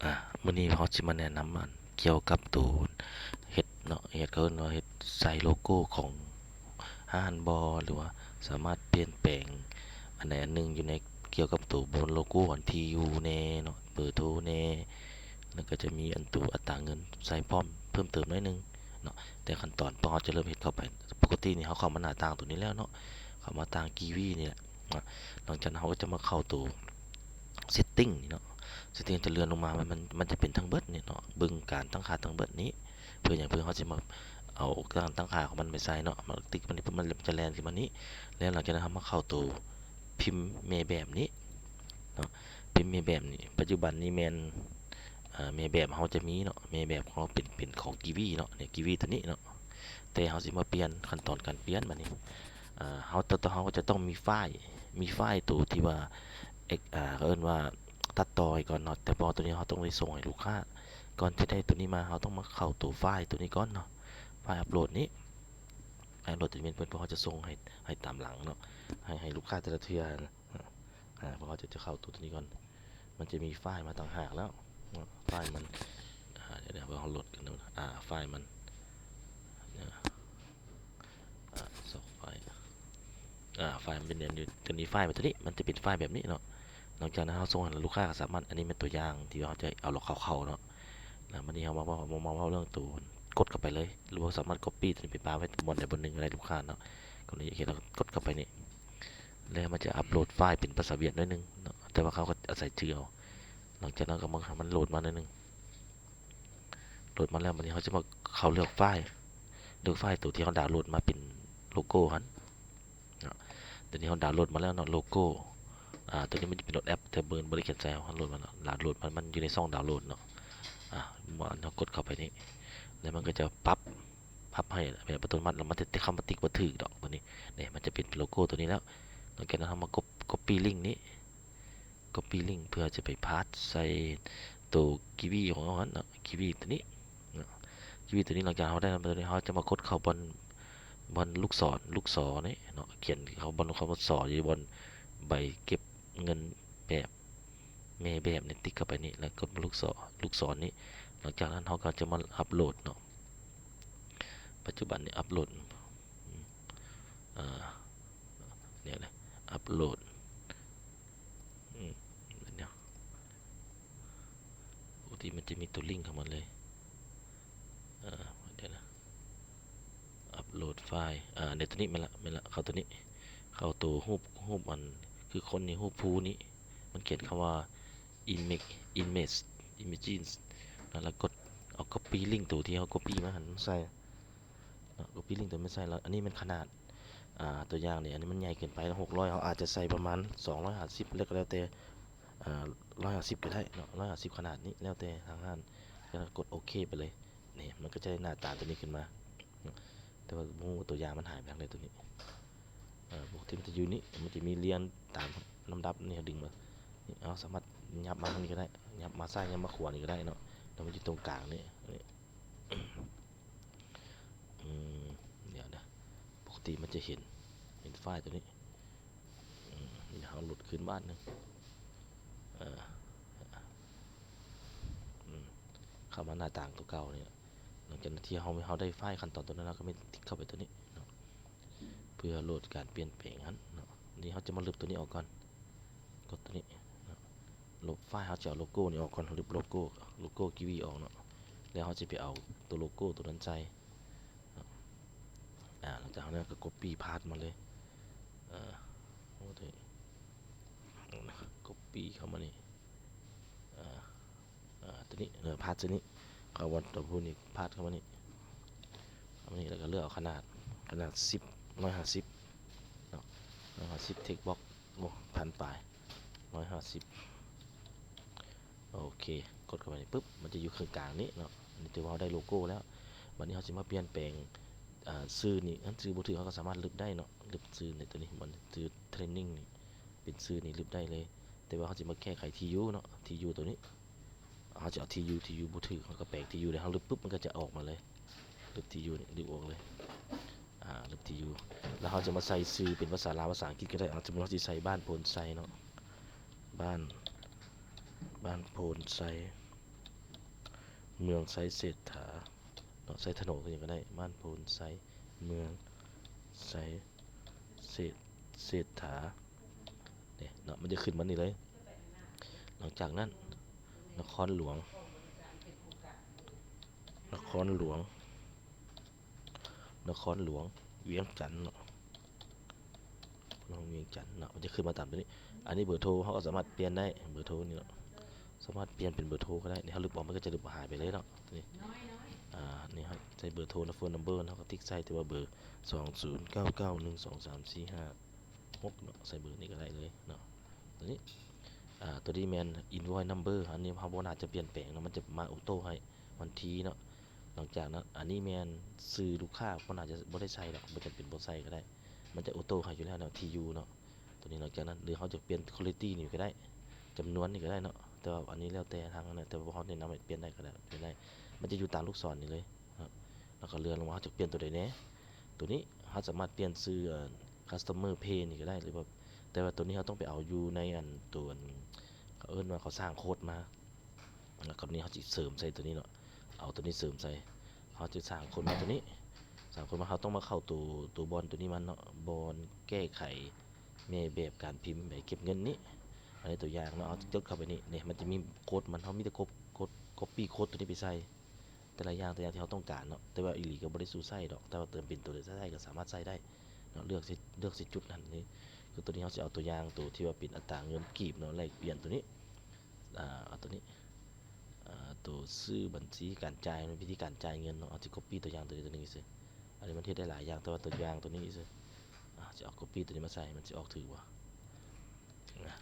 ອ່າ ມື້ນີ້ເຮົາຊິມາແນະນຳ ອັນ ກ່ຽວກັບໂຕເຮັດເນາະ ເຮັດ ເຂົາເອີ້ນວ່າເຮັດໃສ່ໂລໂກ້ຂອງຮ້ານບໍ ຫຼືວ່າສາມາດປ່ຽນແປງອັນໃດອັນໜຶ່ງຢູ່ໃນ ກ່ຽວກັບໂຕບົນໂລໂກ້ ອັນ ທີ່ຢູ່ແດ່ເນາະ ເບີໂທແດ່ ແລ້ວກໍຈະມີອັນໂຕອັດຕາເງິນໃສ່ພ້ອມເພີ່ມເຕີມໜ້ອຍໜຶ່ງເນາະ. ແຕ່ຂັ້ນຕອນພວກເຮົາຈະເລີ່ມເຮັດເຂົ້າໄປ ປົກກະຕິນີ້ເຮົາເຂົ້າມາໜ້າຕ່າງໂຕນີ້ແລ້ວເນາະ ເຂົ້າມາຕ່າງ Kiwi ນີ້ແຫຼະ ເນາະ ຫຼັງຈາກນັ້ນເຮົາກໍຈະມາເຂົ້າໂຕ Setting ນີ້ເນາະ Setting ຈະເລື່ອນລົງມາ ມັນ ມັນຈະເປັນທັງເບິດນີ້ເນາະ ເບິ່ງການຕັ້ງຄ່າທັງເບິດນີ້ ເພື່ອຫຍັງ ເພື່ອເຮົາຊິມາເອົາການຕັ້ງຄ່າຂອງມັນໄປໃສ່ເນາະ ມາຕິກມັນນີ້ ມັນຈະແລ່ນຂຶ້ນມານີ້ ແລ້ວຫຼັງຈາກນັ້ນເຮົາມາເຂົ້າໂຕພິມແມ່ແບບນີ້ເນາະ ພິມແມ່ແບບນີ້ ປັດຈຸບັນນີ້ແມ່ນ ເອີ ແມ່ແບບເຮົາຈະມີເນາະ ແມ່ແບບຂອງເຮົາເປັນ ເປັນຂອງ Kiwi ເນາະ ນີ້ Kiwi ໂຕນີ້ເນາະ ແຕ່ເຮົາຊິມາປ່ຽນ ຂັ້ນຕອນການປ່ຽນບາດນີ້ ເຮົາ ໂຕເຮົາຈະຕ້ອງມີໄຟລ໌ ມີໄຟລ໌ໂຕທີ່ວ່າ ເອີ ເຂົາເອີ້ນວ່າຕັດຕໍ່ໃຫ້ກ່ອນເນາະ ແຕ່ເພາະວ່າໂຕນີ້ເຮົາຕ້ອງໄດ້ສົ່ງໃຫ້ລູກຄ້າ ກ່ອນຈະໄດ້ໂຕນີ້ມາ ເຮົາຕ້ອງມາເຂົ້າໂຕໄຟລ໌ໂຕນີ້ກ່ອນເນາະ ໄຟລ໌ອັບໂຫຼດນີ້ ໄຟລ໌ອັບໂຫຼດຈະແມ່ນເພິ່ນ ເພິ່ນເຂົາຈະສົ່ງໃຫ້ ໃຫ້ຕາມຫຼັງເນາະ ໃຫ້ ໃຫ້ລູກຄ້າແຕ່ລະເທື່ອ ອ່າ ເພາະເຮົາຈະ ຈະເຂົ້າໂຕ ໂຕນີ້ກ່ອນ ມັນຈະມີໄຟລ໌ມາຕ່າງຫາກແລ້ວເນາະ ໄຟລ໌ມັນ ອ່າ ດຽວ ດຽວເຮົາໂຫຼດກັນດູ ອ່າ ໄຟລ໌ມັນ ອ່າ ຊອກໄຟລ໌ ອ່າ ໄຟລ໌ມັນເປັນແນວນີ້ ໂຕນີ້ໄຟລ໌ມັນ ໂຕນີ້ມັນຈະເປັນໄຟລ໌ແບບນີ້ເນາະ ຫຼັງຈາກນັ້ນເຮົາສົ່ງໃຫ້ລູກຄ້າກໍສາມາດ ອັນນີ້ແມ່ນຕົວຢ່າງທີ່ເຮົາຈະເອົາເຂົ້າເນາະ ແລ້ວບັດນີ້ເຮົາມາເວົ້າ ມາເວົ້າເລື່ອງໂຕ ກົດເຂົ້າໄປເລີຍ ຫຼືວ່າສາມາດ copy ໂຕນີ້ໄປປະໄວ້ບ່ອນໃດບ່ອນໜຶ່ງກໍໄດ້ ລູກຄ້າເນາະ ກໍເລີຍເຮັດ ແລ້ວກໍກົດເຂົ້າໄປນີ້ ແລ້ວມັນຈະອັບໂຫຼດໄຟລ໌ເປັນພາສາຫວຽດໜ້ອຍໜຶ່ງເນາະ ແຕ່ວ່າເຮົາກໍອາໄສຈື່ເອົາ ຫຼັງຈາກນັ້ນກໍມາໃຫ້ມັນໂຫຼດມາໜ້ອຍໜຶ່ງ ໂຫຼດມາແລ້ວ ບັດນີ້ເຮົາຈະມາເຂົ້າເລືອກໄຟລ໌ ເລືອກໄຟລ໌ໂຕທີ່ເຮົາດາວໂຫຼດມາເປັນໂລໂກ້ຫັ້ນເນາະ ໂຕນີ້ເຮົາດາວໂຫຼດມາແລ້ວເນາະ ໂລໂກ້ ອ່າ ໂຕນີ້ມັນຈະເປັນໂຫຼດແອັບ ແຕ່ເບິ່ງບໍ່ໄດ້ຂຽນໃສ່ ເຮົາໂຫຼດມາເນາະ ດາວໂຫຼດມາ ມັນຢູ່ໃນຊ່ອງດາວໂຫຼດເນາະ ອ່າ ເຮົາກົດເຂົ້າໄປນີ້ ແລ້ວມັນກໍຈະປັບ ປັບໃຫ້ແບບອັດຕະໂນມັດ ແລ້ວມັນຈະ ຈະເຂົ້າມາຕິກບໍ່ຖືກດອກ ບັດນີ້ ນີ້ ມັນຈະເປັນໂລໂກ້ໂຕນີ້ແລ້ວ ຫຼັງຈາກນັ້ນເຮົາມາ copy link ນີ້ copy link ເພື່ອຈະໄປພາດໃສ່ໂຕ Kiwi ຂອງເຮົາຫັ້ນເນາະ Kiwi ໂຕນີ້ເນາະ Kiwi ໂຕນີ້ ຫຼັງຈາກເຮົາໄດ້ແລ້ວ ໂຕນີ້ເຮົາຈະມາກົດເຂົ້າບ່ອນ ບ່ອນລູກສອນ ລູກສອນນີ້ເນາະ ຂຽນເຂົ້າບ່ອນ ຄຳວ່າສອນ ຢູ່ບ່ອນໃບເກັບເງິນແບບ ແມ່ແບບນີ້ ຕິກເຂົ້າໄປນີ້ ແລ້ວກົດລູກສອນ ລູກສອນນີ້ ຫຼັງຈາກນັ້ນເຮົາກໍຈະມາອັບໂຫຼດເນາະ ປັດຈຸບັນນີ້ອັບໂຫຼດ ອ່າ ດຽວນະ ອັບໂຫຼດ ອືມ ດຽວ ປົກກະຕິມັນຈະມີໂຕລິ້ງເຂົ້າມາເລີຍ ເອີ ດຽວນະ ອັບໂຫຼດໄຟລ໌ ອ່າ ໃນໂຕນີ້ແມ່ນລະ ແມ່ນລະ ເຂົ້າໂຕນີ້ ເຂົ້າໂຕຮູບ ຮູບອັນ ຄືຄົນນີ້ ຮູບພູນີ້ ມັນຂຽນຄຳວ່າ image image images ແລ້ວ ແລ້ວກົດເອົາ copy link ໂຕທີ່ເຮົາ copy ມາຫັ້ນມາໃສ່ ເນາະ copy link ໂຕນີ້ໃສ່ ແລ້ວອັນນີ້ແມ່ນຂະໜາດ ອ່າ ຕົວຢ່າງນີ້ ອັນນີ້ມັນໃຫຍ່ເກີນໄປ ຫົກຮ້ອຍ ເຮົາອາດຈະໃສ່ປະມານສອງຮ້ອຍຫ້າສິບ ແລ້ວກໍແລ້ວແຕ່ ອ່າ ຮ້ອຍຫ້າສິບກໍໄດ້ເນາະ ຮ້ອຍຫ້າສິບຂະໜາດນີ້ ແລ້ວແຕ່ທາງຮ້ານ ແລ້ວກໍກົດໂອເຄໄປເລີຍ ນີ້ ມັນກໍຈະໄດ້ໜ້າຕາຕົວນີ້ຂຶ້ນມາເນາະ ແຕ່ວ່າບໍ່ຮູ້ວ່າຕົວຢ່າງມັນຫາຍໄປທາງໃດຕົວນີ້ ເອີ ປົກກະຕິມັນຈະຢູ່ນີ້ ມັນຈະມີລຽນຕາມລຳດັບນີ້ ເຮົາດຶງມາ ນີ້ ເຮົາສາມາດຫຍັບມາທາງນີ້ກໍໄດ້ ຫຍັບມາຊ້າຍ ຫຍັບມາຂວານີ້ກໍໄດ້ເນາະ ແລ້ວມັນຢູ່ຕົງກາງນີ້ ນີ້ ອືມ ດຽວນະ ປົກກະຕິມັນຈະເຫັນ ເຫັນໄຟລ໌ໂຕນີ້ ອືມ ດຽວເຮົາຫຼຸດຄືນບາດໜຶ່ງ ເອີ ອືມ ເຂົ້າມາໜ້າຕ່າງຕົວເກົ່ານີ້ ຫຼັງຈາກທີ່ເຮົາ ເຮົາໄດ້ໄຟລ໌ຂັ້ນຕອນຕົວນັ້ນ ເຮົາກໍແມ່ນຕິກເຂົ້າໄປຕົວນີ້ເນາະ ເພື່ອໂຫຼດການປ່ຽນແປງຫັ້ນເນາະ ນີ້ເຮົາຈະມາລຶບຕົວນີ້ອອກກ່ອນ ກົດຕົວນີ້ເນາະ ລົບໄຟລ໌ ເຮົາຈະເອົາໂລໂກ້ນີ້ອອກກ່ອນ ລຶບໂລໂກ້ ໂລໂກ້ Kiwi ອອກເນາະ ແລ້ວເຮົາຈະໄປເອົາຕົວໂລໂກ້ຕົວນັ້ນໃສ່ເນາະ ອ່າ ຫຼັງຈາກນັ້ນກໍ copy path ມາເລີຍ ເອີ copy ເຂົ້າມານີ້ ອ່າ ອ່າ ຕົວນີ້ ເອີ ພາດຕົວນີ້ ເຂົ້າບ່ອນຕົວຜູ້ນີ້ ພາດເຂົ້າມານີ້ ເຂົ້າມານີ້ ແລ້ວກໍເລືອກເອົາຂະໜາດ ຂະໜາດສິບ ຮ້ອຍຫ້າສິບເນາະ ຮ້ອຍຫ້າສິບ text box ໂອ້ ພັນປາຍ ຮ້ອຍຫ້າສິບ ໂອເຄ ກົດເຂົ້າໄປນີ້ປຶບ ມັນຈະຢູ່ເຄິ່ງກາງນີ້ເນາະ ອັນນີ້ຖືວ່າເຮົາໄດ້ໂລໂກ້ແລ້ວ ບັດນີ້ເຮົາຊິມາປ່ຽນແປງ ອ່າ ຊື່ນີ້ ຄັນຊື່ບໍ່ຖືກ ເຮົາກໍສາມາດລຶບໄດ້ເນາະ ລຶບຊື່ໃນຕົວນີ້ ມັນຊື່ training ນີ້ ເປັນຊື່ນີ້ລຶບໄດ້ເລີຍ ແຕ່ວ່າເຮົາຊິມາແກ້ໄຂທີ່ຢູ່ເນາະ ທີ່ຢູ່ຕົວນີ້ ເຮົາຈະເອົາທີ່ຢູ່ ທີ່ຢູ່ບໍ່ຖືກ ເຮົາກໍແປງທີ່ຢູ່ ແລ້ວເຮົາລຶບປຶບ ມັນກໍຈະອອກມາເລີຍ ລຶບທີ່ຢູ່ນີ້ ລຶບອອກເລີຍ ອ່າ ລຶບທີ່ຢູ່ ແລ້ວເຮົາຈະມາໃສ່ຊື່ເປັນພາສາລາວ ພາສາອັງກິດກໍໄດ້ ເອົາ ສົມມຸດເຮົາຊິໃສ່ບ້ານໂພນໄຊເນາະ ບ້ານ ບ້ານໂພນໄຊ ເມືອງໄຊເສດຖາເນາະ ໄຊທະໂນກ ຫຍັງກໍໄດ້ ບ້ານໂພນໄຊ ເມືອງໄຊເສດ ເສດຖາ ນີ້ເນາະ ມັນຈະຂຶ້ນມານີ້ເລີຍ. ຫຼັງຈາກນັ້ນ ນະຄອນຫຼວງ ນະຄອນຫຼວງ ນະຄອນຫຼວງວຽງຈັນເນາະ ນະຄອນຫຼວງວຽງຈັນເນາະ ມັນຈະຂຶ້ນມາຕາມຕົວນີ້. ອັນນີ້ເບີໂທ ເຮົາກໍສາມາດປ່ຽນໄດ້ ເບີໂທນີ້ເນາະ ສາມາດປ່ຽນເປັນເບີໂທກໍໄດ້. ນີ້ເຮົາລຶບອອກ ມັນກໍຈະລຶບຫາຍໄປເລີຍເນາະ ຕົວນີ້. ອາ ນີ້ເຮົາໃສ່ເບີໂທ ນຳ ໂຟນນຳເບີ ເຮົາກໍຕິກໃສ່ ແຕ່ວ່າເບີ ສອງສູນເກົ້າເກົ້າໜຶ່ງສອງສາມສີ່ຫ້າຫົກເນາະ ໃສ່ເບີນີ້ກໍໄດ້ເລີຍເນາະ ຕົວນີ້. ອາ ຕົວນີ້ແມ່ນ invoice number ອັນນີ້ເຮົາບໍ່ໜ້າຈະປ່ຽນແປງເນາະ ມັນຈະມາໂອໂຕ້ໃຫ້ວັນທີເນາະ. ຫຼັງຈາກນັ້ນ ອັນນີ້ແມ່ນຊື່ລູກຄ້າ ບໍ່ໜ້າຈະ ບໍ່ໄດ້ໃສ່ດອກ ບໍ່ຈຳເປັນບໍ່ໃສ່ກໍໄດ້ ມັນຈະໂອໂຕ້ໃຫ້ຢູ່ແລ້ວເນາະ ທີຢູ່ເນາະ ຕົວນີ້. ຫຼັງຈາກນັ້ນ ຫຼືເຮົາຈະປ່ຽນ quality ນີ້ກໍໄດ້ ຈຳນວນນີ້ກໍໄດ້ເນາະ ແຕ່ວ່າອັນນີ້ແລ້ວແຕ່ທາງນັ້ນ ແຕ່ວ່າເຮົາແນະນຳໃຫ້ປ່ຽນໄດ້ກໍໄດ້ ປ່ຽນໄດ້ ມັນຈະຢູ່ຕາມລູກສອນນີ້ເລີຍເນາະ. ແລ້ວກໍເລື່ອນລົງມາ ເຮົາຈະປ່ຽນຕົວໃດແດ່ ຕົວນີ້ເຮົາສາມາດປ່ຽນຊື່ ເອີ customer pay ນີ້ກໍໄດ້ ຫຼືວ່າ ແຕ່ວ່າຕົວນີ້ເຮົາຕ້ອງໄປເອົາຢູ່ໃນອັນຕົວ ເຂົາເອີ້ນວ່າເຂົາສ້າງໂຄດມາ ແລ້ວກໍນີ້ເຮົາຊິເສີມໃສ່ຕົວນີ້ເນາະ ເອົາຕົວນີ້ເສີມໃສ່ ເຮົາຈະສ້າງໂຄດມາຕົວນີ້ ສ້າງໂຄດມາ ເຮົາຕ້ອງມາເຂົ້າຕົວ ຕົວບ່ອນຕົວນີ້ມັນເນາະ ບ່ອນແກ້ໄຂແມ່ແບບການພິມໃບເກັບເງິນນີ້. ອັນນີ້ຕົວຢ່າງເນາະ ເຮົາຈະຈົດເຂົ້າໄປນີ້ ນີ້ມັນຈະມີໂຄດມັນ ເຮົາມີແຕ່ກົບ ກົດ copy ໂຄດຕົວນີ້ໄປໃສ່ ແຕ່ລະຢ່າງ ແຕ່ລະຢ່າງທີ່ເຮົາຕ້ອງການເນາະ ແຕ່ວ່າອີ່ຫຼີກໍບໍ່ໄດ້ສູ່ໃຊ້ດອກ ແຕ່ວ່າເຕີມເປັນຕົວໃດໃຊ້ກໍສາມາດໃຊ້ໄດ້ເນາະ ເລືອກຊິ ເລືອກຊິຈຸດນັ້ນນີ້. ຄືຕົວນີ້ເຮົາຊິເອົາຕົວຢ່າງຕົວທີ່ວ່າເປັນອັດຕາເງິນກີບເນາະ ແລກປ່ຽນຕົວນີ້ ອາ ເອົາຕົວນີ້ ອາ ຕົວຊື່ບັນຊີການຈ່າຍ ວິທີການຈ່າຍເງິນເນາະ ເຮົາຊິ copy ຕົວຢ່າງຕົວນີ້ຕົວໜຶ່ງຊື່ ອັນນີ້ມັນເຮັດໄດ້ຫຼາຍຢ່າງ ແຕ່ວ່າຕົວຢ່າງຕົວນີ້ຊື່ ອາ ຊິເອົາ copy ຕົວນີ້ມາໃສ່ ມັນຊິອອກຖືກບໍ່? ນະ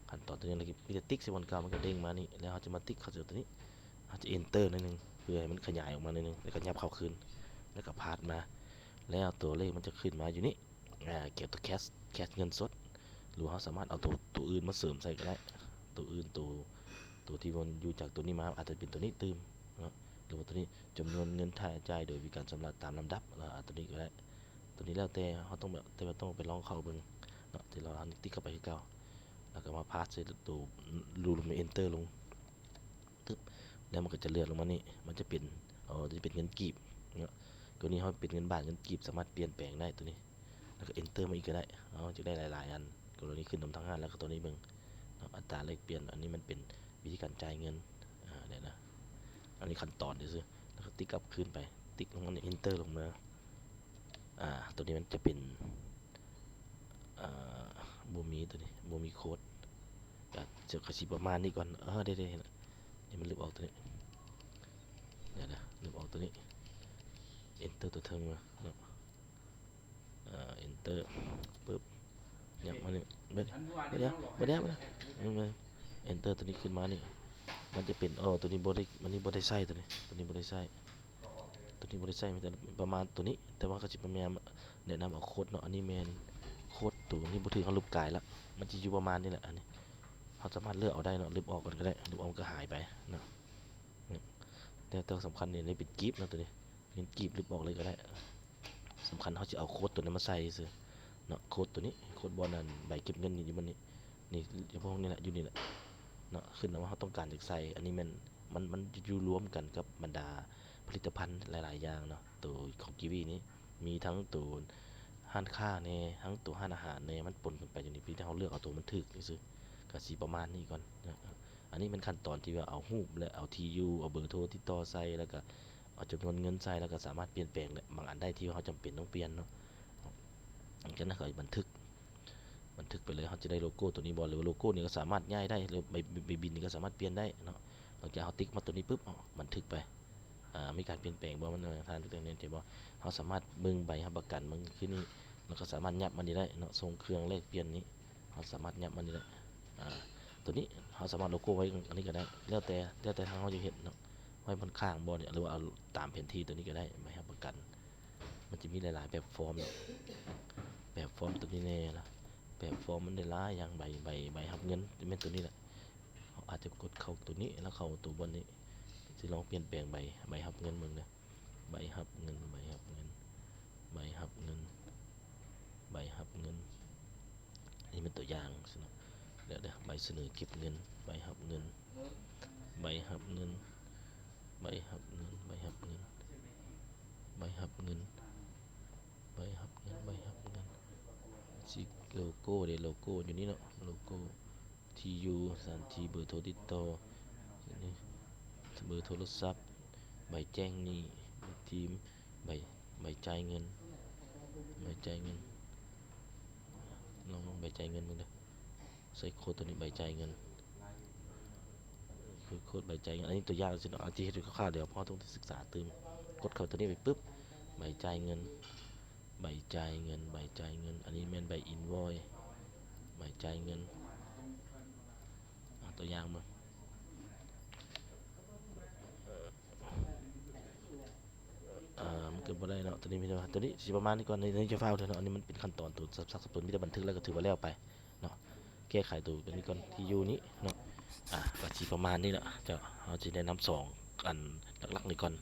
ຂັ້ນຕອນຕົວນີ້ ມີແຕ່ຕິກໃສ່ບ່ອນເກົ່າ ມັນກໍເດ້ງມານີ້ ແລ້ວເຮົາຈະມາຕິກເຂົ້າໃສ່ຕົວນີ້ ເຮົາຈະ enter ໜ້ອຍໜຶ່ງ ເພື່ອໃຫ້ມັນຂະຫຍາຍອອກມາໜ້ອຍໜຶ່ງ ແລ້ວກໍຫຍັບເຂົ້າຄືນ ແລ້ວກໍ pass ມາ ແລ້ວຕົວເລກມັນຈະຂຶ້ນມາຢູ່ນີ້ ອາ ກ່ຽວກັບ cash cash ເງິນສົດ ຫຼືວ່າເຮົາສາມາດເອົາຕົວ ຕົວອື່ນມາເສີມໃສ່ກໍໄດ້ ຕົວອື່ນ ຕົວ ຕົວທີ່ມັນຢູ່ຈາກຕົວນີ້ມາ ອາດຈະເປັນຕົວນີ້ຕື່ມເນາະ ຫຼືວ່າຕົວນີ້ ຈຳນວນເງິນຖ້າຈ່າຍໂດຍມີການຊຳລະຕາມລຳດັບ ອາ ຕົວນີ້ກໍໄດ້. ຕົວນີ້ແລ້ວແຕ່ເຮົາຕ້ອງແບບ ແຕ່ວ່າຕ້ອງໄປລອງເຂົ້າເບິ່ງເນາະ ແຕ່ລາວນີ້ຕິກເຂົ້າໄປຄືເກົ່າ ແລ້ວກໍມາ pass ໃສ່ຕົວ enter ລົງ ຕຶບ ແລ້ວມັນກໍຈະເລື່ອນລົງມານີ້ ມັນຈະເປັນ ເອີ ຈະເປັນເງິນກີບເນາະ ຕົວນີ້ເຮົາເປັນເງິນບາດ ເງິນກີບ ສາມາດປ່ຽນແປງໄດ້ຕົວນີ້ ແລ້ວກໍ enter ມາອີກກໍໄດ້ ເຮົາຈະໄດ້ຫຼາຍໆອັນ ກໍຕົວນີ້ຂຶ້ນນຳທາງຮ້ານ ແລ້ວກໍຕົວນີ້ເບິ່ງເນາະ ອັດຕາແລກປ່ຽນ ອັນນີ້ມັນເປັນວິທີການຈ່າຍເງິນ ອາ ແນວນະ ອັນນີ້ຂັ້ນຕອນຊື່ໆ ແລ້ວກໍຕິກກັບຄືນໄປ ຕິກລົງມານີ້ enter ລົງມາ ອາ ຕົວນີ້ມັນຈະເປັນ ອາ ບໍ່ມີຕົວນີ້ ບໍ່ມີໂຄດ ກະ ກະຊິປະມານນີ້ກ່ອນ ເອີ ໄດ້ໆ ນີ້ມັນລຶບອອກຕົວນີ້ ດຽວໆ ລຶບອອກຕົວນີ້ enter ຕົວເທິງມາເນາະ ອາ enter ປຶບ ຫຍັບມານີ້ ເບິ່ງ ເບິ່ງ ເບິ່ງ ເບິ່ງ enter ຕົວນີ້ຂຶ້ນມານີ້ ມັນຈະເປັນ ເອີ ຕົວນີ້ບໍ່ໄດ້ ອັນນີ້ບໍ່ໄດ້ໃຊ້ ຕົວນີ້ ຕົວນີ້ບໍ່ໄດ້ໃຊ້ ຕົວນີ້ບໍ່ໄດ້ໃຊ້ ມີແຕ່ປະມານຕົວນີ້ ແຕ່ວ່າກໍຊິພະຍາຍາມແນະນຳເອົາໂຄດເນາະ ອັນນີ້ແມ່ນໂຄດຕົວນີ້ບໍ່ຖືກ ເຮົາລຶບກາຍລະ ມັນຊິຢູ່ປະມານນີ້ແຫຼະ ອັນນີ້ເຮົາສາມາດເລືອກເອົາໄດ້ເນາະ ລຶບອອກກ່ອນກໍໄດ້ ລຶບອອກມັນກໍຫາຍໄປເນາະ ແຕ່ ແຕ່ສຳຄັນນີ້ ນີ້ເປັນກີບເນາະ ຕົວນີ້ເງິນກີບ ລຶບອອກເລີຍກໍໄດ້ ສຳຄັນເຮົາຊິເອົາໂຄດຕົວນັ້ນມາໃສ່ຊື່ເນາະ ໂຄດຕົວນີ້ ໂຄດບ່ອນອັນໃບເກັບເງິນນີ້ ຢູ່ບ່ອນນີ້ ນີ້ ຢູ່ພວກນີ້ແຫຼະ ຢູ່ນີ້ແຫຼະເນາະ ຂຶ້ນກັບວ່າເຮົາຕ້ອງການຢາກໃສ່ ອັນນີ້ແມ່ນ ມັນ ມັນຢູ່ລວມກັນກັບບັນດາຜະລິດຕະພັນຫຼາຍໆຢ່າງເນາະ ໂຕຂອງ Kiwi ນີ້ ມີທັງໂຕຮ້ານຄ້າແດ່ ທັງໂຕຮ້ານອາຫານແດ່ ມັນປົນກັນໄປຢູ່ນີ້ ພຽງແຕ່ເຮົາເລືອກເອົາໂຕມັນຖືກຊື່ໆ ກະຊິປະມານນີ້ກ່ອນເນາະ. ອັນນີ້ແມ່ນຂັ້ນຕອນທີ່ວ່າເອົາຮູບ ແລະ ເອົາທີ່ຢູ່ ເອົາເບີໂທຕິດຕໍ່ໃສ່ ແລ້ວກະເອົາຈຳນວນເງິນໃສ່ ແລ້ວກະສາມາດປ່ຽນແປງບາງອັນໄດ້ທີ່ວ່າເຮົາຈຳເປັນຕ້ອງປ່ຽນເນາະ. ຫຼັງຈາກນັ້ນເຮົາກະບັນທຶກ ບັນທຶກໄປເລີຍ ເຮົາຈະໄດ້ໂລໂກ້ຕົວນີ້ບໍ່ ຫຼືວ່າໂລໂກ້ນີ້ກໍສາມາດຍ້າຍໄດ້ ຫຼືໃບ ໃບບິນນີ້ກໍສາມາດປ່ຽນໄດ້ເນາະ. ຫຼັງຈາກເຮົາຕິກມາຕົວນີ້ປຶບ ເຮົາບັນທຶກໄປ ອາ ມີການປ່ຽນແປງບໍ່ ມັນ ທ່ານເຫັນບໍ່ ເຮົາສາມາດເບິ່ງໃບຮັບປະກັນ ເບິ່ງຄືນີ້ ແລ້ວກໍສາມາດຫຍັບມານີ້ໄດ້ເນາະ ສົ່ງເຄື່ອງແລກປ່ຽນນີ້ ເຮົາສາມາດຫຍັບມານີ້ໄດ້ ອາ ຕົວນີ້ເຮົາສາມາດໂລໂກ້ໄວ້ອັນນີ້ກໍໄດ້ ແລ້ວແຕ່ ແລ້ວແຕ່ທາງເຮົາຈະເຮັດເນາະ ໄວ້ບ່ອນຂ້າງບໍ່ ຫຼືວ່າເອົາຕາມແຜນທີ່ຕົວນີ້ກໍໄດ້ ໃບຮັບປະກັນ. ມັນຈະມີຫຼາຍໆແບບຟອມເນາະ ແບບຟອມຕົວນີ້ແດ່ລະ ແບບຟອມມັນໄດ້ຫຼາຍຢ່າງ ໃບ ໃບ ໃບຮັບເງິນ ຈະແມ່ນຕົວນີ້ແຫຼະ ເຮົາອາດຈະກົດເຂົ້າຕົວນີ້ ແລ້ວເຂົ້າຕົວບ່ອນນີ້ ຊິລອງປ່ຽນແປງໃບ ໃບຮັບເງິນເບິ່ງເດີ ໃບຮັບເງິນ ໃບຮັບເງິນ ໃບຮັບເງິນ ໃບຮັບເງິນ ອັນນີ້ແມ່ນຕົວຢ່າງເນາະ ແລ້ວເດີ ໃບສະເໜີເກັບເງິນ ໃບຮັບເງິນ ໃບຮັບເງິນ ໃບຮັບ ໂກ້ເດ້ ໂລໂກ້ຢູ່ນີ້ເນາະ ໂລໂກ້ ທີ່ຢູ່ ສະຖານທີ່ ເບີໂທຕິດຕໍ່ ນີ້ ເບີໂທລະສັບ ໃບແຈ້ງໜີ້ ໃບທີມ ໃບ ໃບຈ່າຍເງິນ ໃບຈ່າຍເງິນ ລອງເບິ່ງໃບຈ່າຍເງິນເບິ່ງເດີ້ ໃສ່ໂຄດໂຕນີ້ ໃບຈ່າຍເງິນ ຄືໂຄດໃບຈ່າຍເງິນ ອັນນີ້ຕົວຢ່າງຊື່ເນາະ ອາດຈະເຮັດຢູ່ຄ່າວໆ ດຽວເຮົາຕ້ອງໄດ້ສຶກສາຕື່ມ ກົດເຂົ້າໂຕນີ້ໄປປຶບ ໃບຈ່າຍເງິນ ໃບຈ່າຍເງິນ ໃບຈ່າຍເງິນ ອັນນີ້ແມ່ນໃບອິນວອຍ ໃບຈ່າຍເງິນ ເອົາຕົວຢ່າງເບິ່ງ ເອີ ມັນເກີດບໍ່ໄດ້ເນາະ ຕົວນີ້ມີແຕ່ວ່າ ຕົວນີ້ຊິປະມານນີ້ກ່ອນ ໃນ ໃນຈະຟ້າວເທື່ອເນາະ ອັນນີ້ມັນເປັນຂັ້ນຕອນໂຕສັບ ສັບສົນ ມີແຕ່ບັນທຶກແລ້ວກໍຖືວ່າແລ້ວໄປເນາະ ແກ້ໄຂໂຕ ຕົວນີ້ກ່ອນ ທີ່ຢູ່ນີ້ເນາະ ອ່າ ກໍຊິປະມານນີ້ແຫຼະ ເຈົ້າ ເຮົາຊິແນະນຳສອງອັນຫຼັກໆນີ້ກ່ອນ